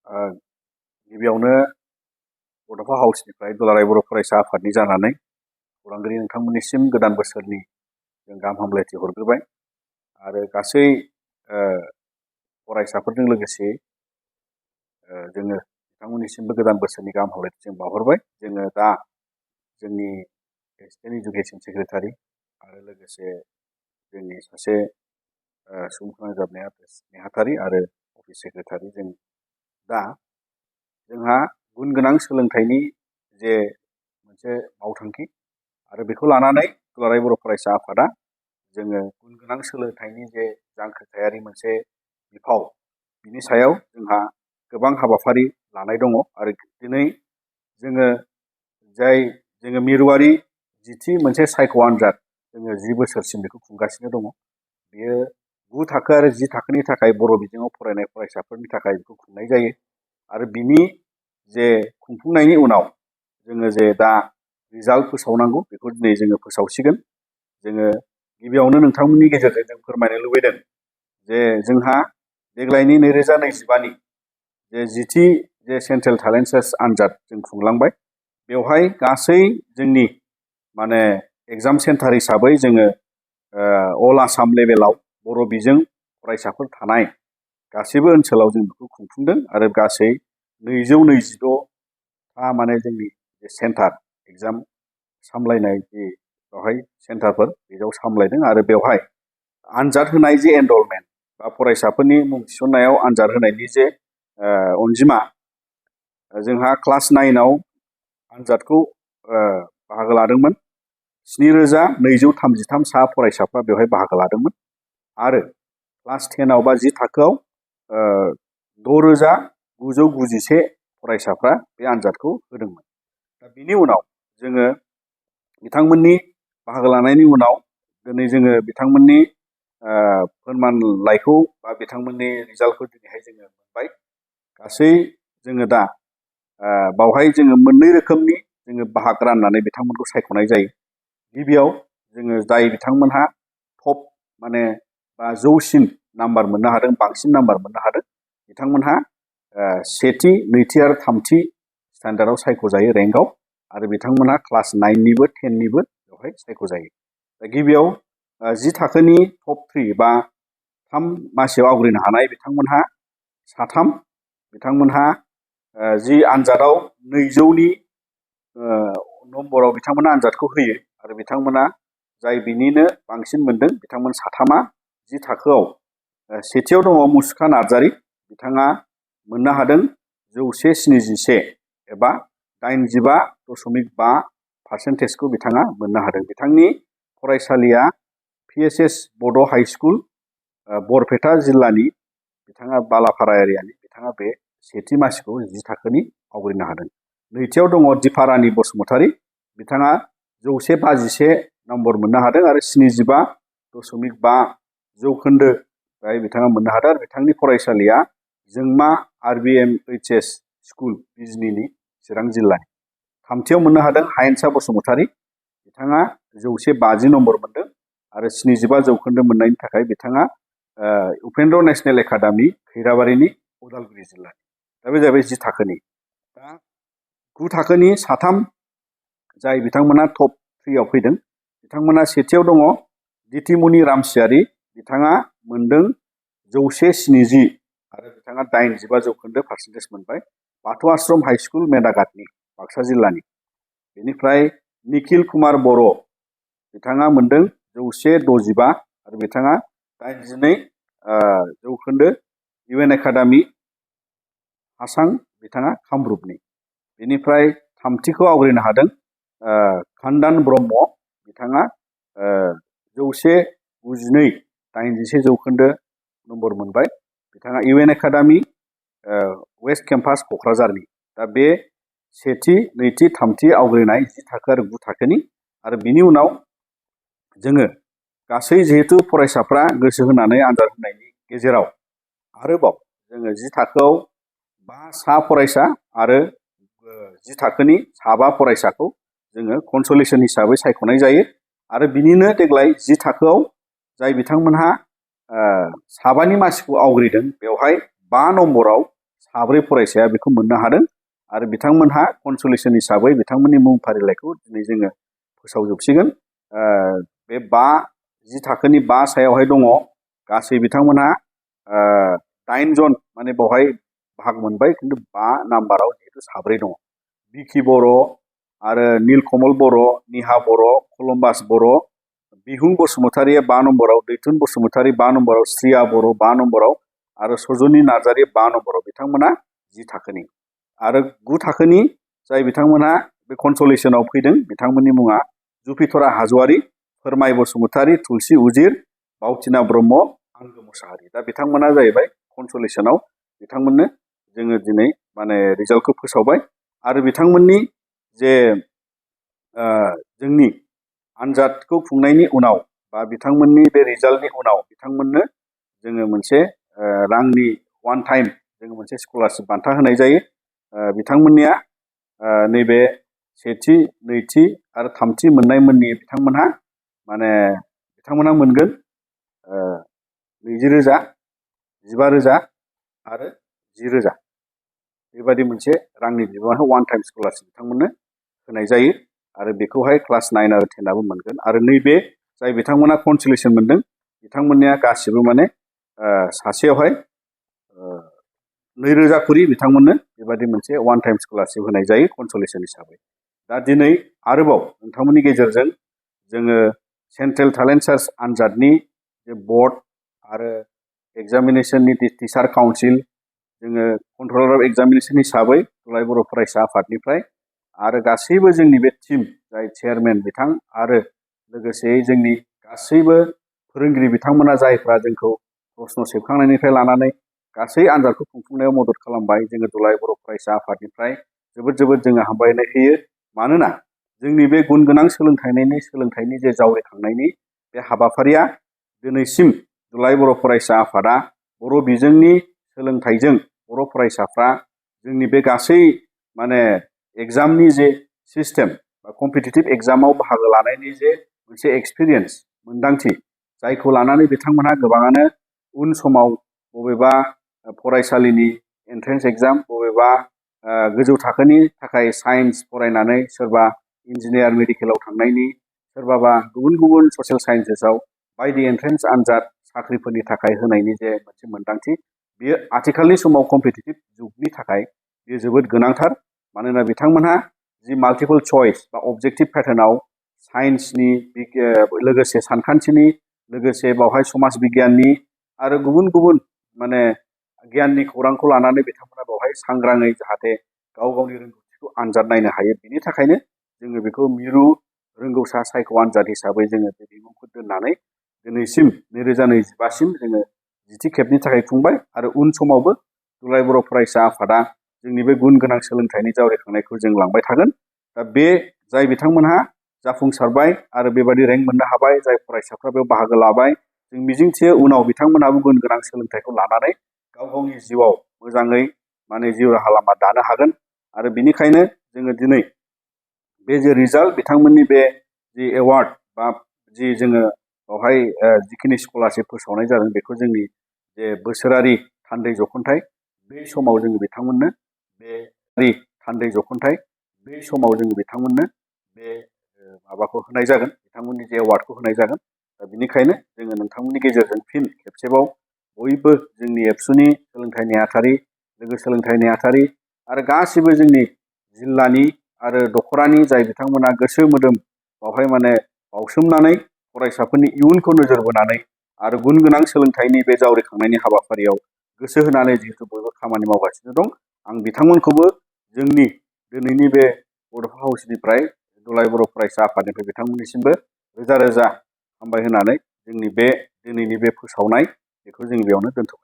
गिबियावनो बड'फा हाउसनिफ्राय दुलाराय बर' फरायसा आफादनि जानानै खौरांगिरि नोंथांमोननिसिम गोदान बोसोरनि जों गाहाम हामलायथि हरग्रोबाय आरो गासै फरायसाफोरजों लोगोसे जोङो बिथांमोननिसिमबो गोदान बोसोरनि गाहाम हामलायथि जों बावहरबाय। जोङो दा जोंनि एसिस्टेन्ट इडुकेसन सेक्रेटारि आरो लोगोसे जोंनि सासे सुबुं फोनांजाब नेहाथारि आरो अफिस सेक्रेटारि जों दा जोंहा गुन गोनां सोलोंथाइनि जे मोनसे मावथांखि आरो बेखौ लानानै दुलाराय बर' फरायसा आफादा जोङो गुन गोनां सोलोंथाइनि जे जांख्रिथायारि मोनसे बिफाव बिनि सायाव जोंहा गोबां हाबाफारि लानाय दङ आरो दिनै जोङो मिरुआरि जिथि मोनसे सायख' आनजाद जोङो 10 बोसोरसिम बेखौ खुंगासिनो दङ। बेयो 9 थाखो आरो 10 थाखोनि थाखाय बर' बिजोङाव फरायनाय फरायसाफोरनि थाखाय बेखौ खुंनाय जायो आरो बिनि जे खुंफुंनायनि उनाव जोङो जे दा रिजाल्ट फोसावनांगौ बेखौ दिनै जोङो फोसावसिगोन। जोङो गिबियावनो नोंथांमोननि गेजेरजों जों फोरमायनो लुबैदों जे जोंहा देग्लायनि 2025नि जे जिथि जे सेन्ट्रेल टेलेन्ट सार्च आनजाद जों खुंलांबाय बेवहाय गासै जोंनि एग्जाम सेन्टार हिसाबै जोङो अल आसाम लेभेलाव बर' बिजों फरायसाफोर थानाय गासैबो ओनसोलाव जों बेखौ खुंफुंदों आरो गासै 226 जोंनि सेन्टार एग्जाम सामलायनाय जे बेवहाय सेन्टारफोर बेयाव सामलायदों आरो बेवहाय आनजाद होनाय जे एनरलमेन्ट बा फरायसाफोरनि मुं थिसननायाव आनजाद होनायनि जे अनजिमा जोंहा क्लास 9आव आनजादखौ बाहागो लादोंमोन 7233 सा फरायसाफ्रा बेवहाय बाहागो लादोंमोन आरो क्लास 10आव बा 10 थाखोआव 6991 फरायसाफ्रा बे आनजादखौ होदोंमोन। दा बिनि उनाव जोङो बिथांमोननि बाहागो लानायनि उनाव दिनै जोङो बिथांमोननि फोरमानलाइखौ बा बिथांमोननि रिजाल्टखौ दिनैहाय जोङो मोनबाय। गासै जोङो दा बावहाय जोङो मोननै रोखोमनि जोङो बाहागो राननानै बिथांमोनखौ सायख'नाय जायो। गिबियाव जोङो जाय बिथांमोनहा टप बा जौसिन नाम्बार मोननो हादों बांसिन नाम्बार मोननो हादों बिथांमोनहा सेथि नैथि आरो थामथि स्टेन्डार्डआव सायख'जायो रेंकआव आरो बिथांमोनहा क्लास 9निबो 10निबो बेवहाय सायख'जायो। दा गिबियाव 10 थाखोनि टप 3 बा 3 मासियाव आवग्रिनो हानाय बिथांमोनहा 3 बिथांमोनहा जि आनजादाव 200नि नम्बराव बिथांमोना आनजादखौ होयो आरो बिथांमोना जाय बिनिनो बांसिन मोनदों बिथांमोन 3आ 10 थाखोआव सेथियाव दङ मुसुखा नार्जारि बिथाङा मोननो हादों 171 एबा 85.5% बिथाङा मोननो हादों। बिथांनि फरायसालिया PSS बड' हाइ स्कुल बरपेटा जिल्लानि बिथाङा बालाफारा एरियानि बिथाङा बे सेथि मासिखौ 10 थाखोनि आवग्रिनो हादों। नैथियाव दङ दिपारानि बसुमतारी बिथाङा 151 नम्बर मोननो हादों आरो 75.5% बिथाङा मोननो हादों आरो बिथांनि फरायसालिया जोंमा RBMHS स्कुल बिजनीनि चिरां जिल्लानि। थामथियाव मोननो हादों हायेनसा बसुमतारी बिथाङा 150 नम्बर मोनदों आरो 75% मोननायनि थाखाय बिथाङा उपेन्द्र नेशनेल एकाडेमि खैराबारिनि उदालगुरि जिल्लानि। दा बे जाबाय 10 थाखोनि। दा 9 थाखोनि 3 जाय बिथांमोना टप 3आव फैदों बिथांमोना सेथियाव दङ दितिमुनि रामसियारि बिथाङा मोनदों 170 आरो बिथाङा 85% मोनबाय। बाथौ आश्रम हाइ स्कुल मेदाघाटनि बाक्सा जिल्लानि। बेनिफ्राय निखिल कुमार बर' बिथाङा मोनदों 165 आरो बिथाङा 82% UN एकाडेमि हासां बिथाङा कामरुपनि। बेनिफ्राय थामथिखौ आवग्रिनो हादों खान्दान ब्रह्म बिथाङा 192.81% नम्बर मोनबाय। बिथाङा UN एकाडेमि वेस्ट केम्पास क'क्राझारनि। दा बे सेथि नैथि थामथि आवग्रिनाय 10 थाखो आरो 9 थाखोनि आरो बिनि उनाव जोङो गासै जिहेतु फरायसाफ्रा गोसो होनानै आनजाद होनायनि गेजेराव आरोबाव जोङो 10 थाखोआव 5 सा फरायसा आरो 10 थाखोनि 7 फरायसाखौ जोङो कनसलेसन हिसाबै सायख'नाय जायो आरो बिनिनो देग्लाय 10 थाखोआव जाय बिथांमोनहा 7नि मासिखौ आवग्रिदों बेवहाय 5 नम्बराव साब्रै फरायसाया बेखौ मोननो हादों आरो बिथांमोनहा कनसलेसन हिसाबै बिथांमोननि मुं फारिलाइखौ दिनै जोङो फोसावजोबसिगोन। बे 10 थाखोनि 5 सायावहाय दङ गासै बिथांमोनहा 8 जन माने बेवहाय बाहाग मोनबाय, खिन्थु 5 नाम्बाराव जिहेतु साब्रै दङ। बिखि बर' आरो नीलकमल बर', निहा बर', कलम्बास बर', बिहुं बसुमतारिया 5 नम्बराव, दैथुन बसुमतारि 5 नम्बराव, श्रिया बर' 5 नम्बराव आरो सजनि नार्जारि 5 नम्बराव बिथांमोना 10 थाखोनि। आरो 9 थाखोनि जाय बिथांमोनहा बे कनसलेसनाव फैदों बिथांमोननि मुङा जुपितरा हाज'वारि, फोरमाय बसुमतारि, तुलसि उजिर, बावथिना ब्रह्म, आंगो मुसाहारि। दा बिथांमोना जाहैबाय कनसलेसनाव, बिथांमोननो जोङो दिनै माने रिजाल्टखौ फोसावबाय आरो बिथांमोननि जे जोंनि आनजादखौ खुंनायनि उनाव बा बिथांमोननि बे रिजाल्टनि उनाव बिथांमोननो जोङो मोनसे रांनि वान टाइम जोङो मोनसे स्कलारशिप बान्था होनाय जायो। बिथांमोननिया नैबे सेथि, नैथि आरो थामथि मोननाय मोननि बिथांमोनहा मोनगोन 20,000, 15,000 आरो 10,000 बेबायदि मोनसे रांनि बिबांखौ वान टाइम स्कलारशिप बिथांमोननो होनाय जायो आरो बेखौहाय क्लास 9 आरो 10आबो मोनगोन। आरो नैबे जाय बिथांमोना कनसलेसन मोनदों बिथांमोननिया गासिबो माने सासेयावहाय 2,000 खरि बिथांमोननो बेबायदि मोनसे वान टाइम स्कलारशिप होनाय जायो कनसलेसन हिसाबै। दा दिनै आरोबाव नोंथांमोननि गेजेरजों जोङो सेन्ट्रेल टेलेन्ट सार्च आनजादनि जे बर्ड आरो एग्जामिनेसननि टिचार काउन्सिल, जोङो कन्ट्रलार अफ एग्जामिनेसन हिसाबै दुलाराय बर' फरायसा आफादनिफ्राय आरो गासैबो जोंनि बे टिम जाय चेयारमेन बिथां आरो लोगोसेयै जोंनि गासैबो फोरोंगिरि बिथांमोना जायफ्रा जोंखौ प्रश्न सेबखांनायनिफ्राय लानानै गासै आनजादखौ खुंफुंनायाव मदद खालामबाय, जोङो दुलाराय बर' फरायसा आफादनिफ्राय जोबोद जोङो हामबायनाय होयो। मानोना जोंनि बे गुन गोनां सोलोंथाइनि जे जावरिखांनायनि बे हाबाफारिया दिनैसिम दुलाराय बर' फरायसा आफादा बर' बिजोंनि सोलोंथाइजों बर' फरायसाफ्रा जोंनि बे गासै माने एग्जामनि जे सिस्टेम बा कम्पिटिटिभ एग्जामाव बाहागो लानायनि जे मोनसे एक्सपिरियेन्स मोन्दांथि, जायखौ लानानै बिथांमोनहा गोबाङानो उन समाव बबेबा फरायसालिनि एन्ट्रेन्स एग्जाम, बबेबा गोजौ थाखोनि थाखाय साइन्स फरायनानै सोरबा इन्जिनियार मेडिकेलाव थांनायनि, सोरबाबा गुबुन ससियेल साइन्सेसआव बायदि एन्ट्रेन्स आनजाद साख्रिफोरनि थाखाय होनायनि जे मोनसे मोन्दांथि, बेयो आथिखालनि समाव कम्पिटिटिभ जुगनि थाखाय बेयो जोबोद गोनांथार। मानोना बिथांमोनहा जि माल्टिपल चइस बा अबजेक्टिभ पेटार्नाव साइन्सनि लोगोसे सानखान्थिनि लोगोसे बावहाय समाज बिगियाननि आरो गुबुन माने गियाननि खौरांखौ लानानै बिथांमोना बेवहाय सांग्राङै जाहाथे गाव गावनि रोंगौथिखौ आनजाद नायनो हायो, बिनि थाखायनो जोङो बेखौ मिरु रोंगौसा सायख' आनजाद हिसाबै जोङो बे बिमुंखौ दोननानै दिनैसिम 2025सिम जोङो 10थि खेबनि थाखाय खुंबाय आरो उन समावबो दुलाराय बर' फरायसा आफादा जोंनि बे गुन गोनां सोलोंथाइनि जावरिखांनायखौ जों लांबाय थागोन। दा बे जाय बिथांमोनहा जाफुंसारबाय आरो बेबायदि रेंक मोननो हाबाय, जाय फरायसाफ्रा बेयाव बाहागो लाबाय, जों मिजिंथियो उनाव बिथांमोनहाबो गुन गोनां सोलोंथाइखौ लानानै गाव गावनि जिउआव मोजाङै माने जिउ राहा लामा दानो हागोन। आरो बिनिखायनो जोङो दिनै बे जे रिजाल्ट, बिथांमोननि बे जि एवार्ड बा जि जोङो बेवहाय जिखिनि स्कलारशिप फोसावनाय जादों, बेखौ जोंनि जे बोसोरारि थान्दै जख'न्थाइ बे समाव जोङो बिथांमोननो बे माबाखौ होनाय जागोन, बिथांमोननि जे एवार्डखौ होनाय जागोन। दा बिनिखायनो जोङो नोंथांमोननि गेजेरजों फिन खेबसेबाव बयबो जोंनि एबसुनि सोलोंथाइ नेहाथारि, लोगो सोलोंथाइ नेहाथारि आरो गासिबो जोंनि जिल्लानि आरो दख'रानि जाय बिथांमोना गोसो मोदोम बावहाय माने बावसोमनानै फरायसाफोरनि इयुनखौ नोजोर बोनानै आरो गुन गोनां सोलोंथाइनि बे जावरिखांनायनि हाबाफारियाव गोसो होनानै जिहेतु बयबो खामानि मावगासिनो दं, आं बिथांमोनखौबो जोंनि दिनैनि बे बड'फा हाउसनिफ्राय दुलाराय बर' फरायसा आफादनिफ्राय बिथांमोननिसिमबो रोजा हामबाय होनानै जोंनि बे दिनैनि बे फोसावनाय बेखौ जों बेयावनो दोनथ'